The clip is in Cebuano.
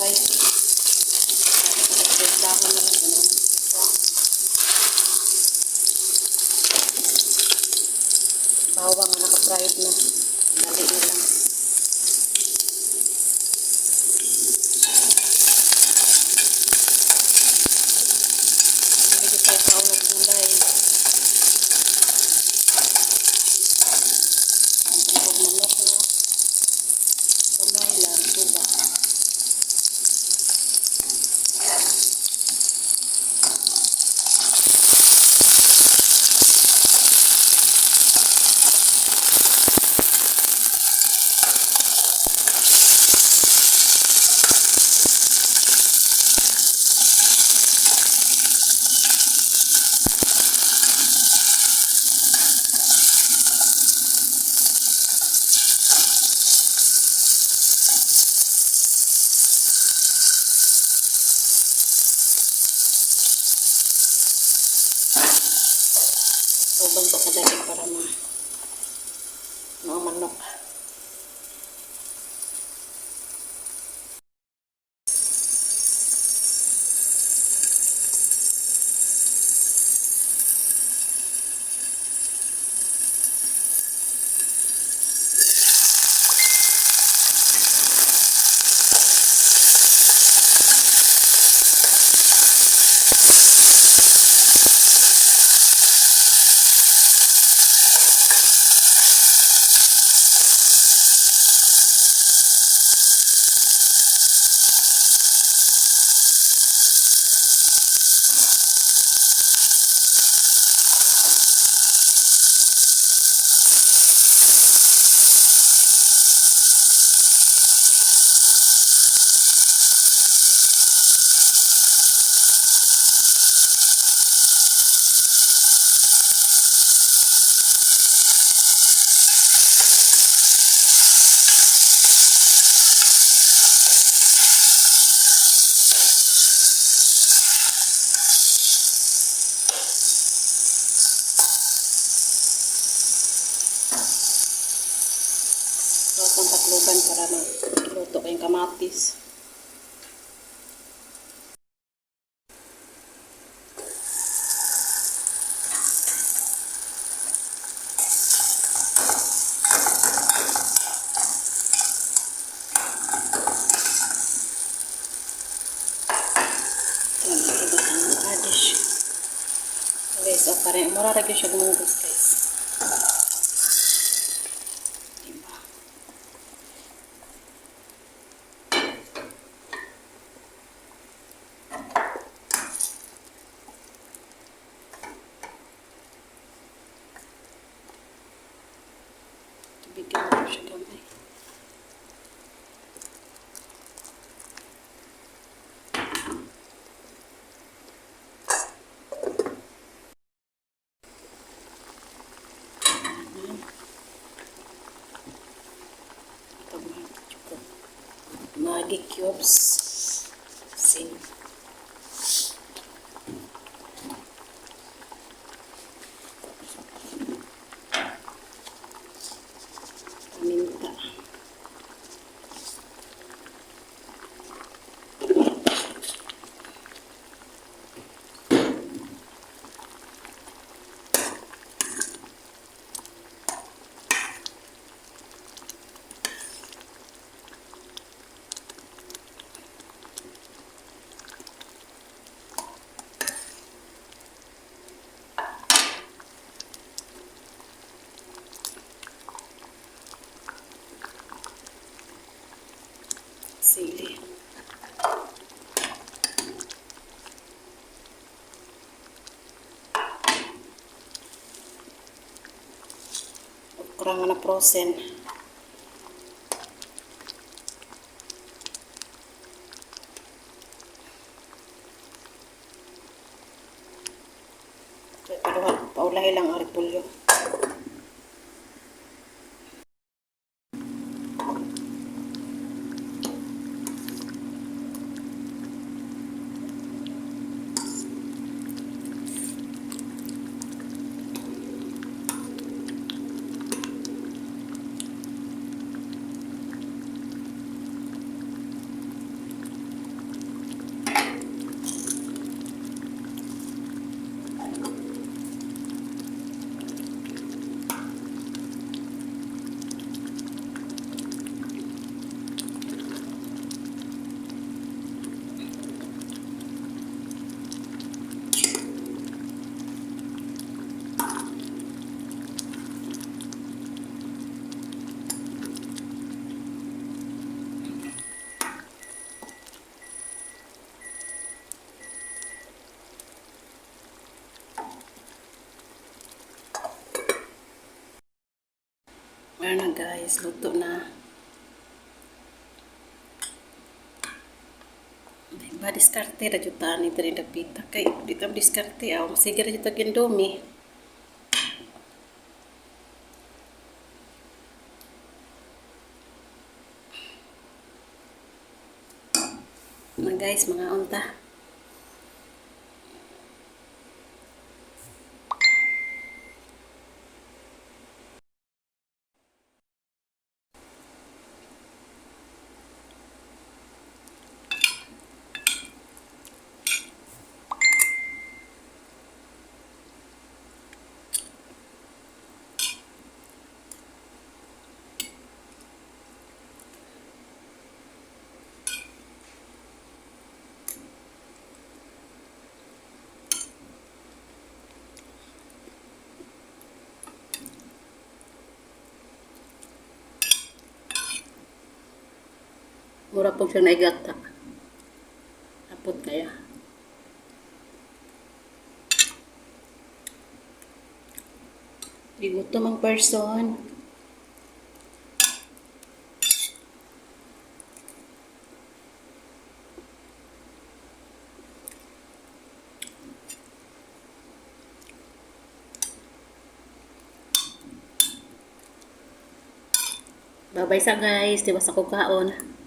Malunggay. Tapos dahon na lang ganun. Bawang nga naka-fried na. Dali na lang. Medyo tayo kaon og gulay. Ang tungkol manok na. Kamay lang, suba. Sobrang pakadali para ma no, ang manok. So, akong takluban para maluto kayong kamatis. Ito, ang radish. Guys, oh, parang mura ra gyud siya munggos, guys. Diba? Tubigyan mo siya gamay. Ito mga chuko. Maggi cubes. Sin. Paminta. Sili. Okra nga na frozen. Paulahi lang ang repolyo. Ana, guys, luto na. Ba diskarte ra jud ta ani diri dapita kay di ta diskarte aw sige ra jud ta Indomie. Na guys, mga unta. Mura po siya naigata. Apot kaya. Gigutom ang person. Babay sa guys, di ba sa kukaon.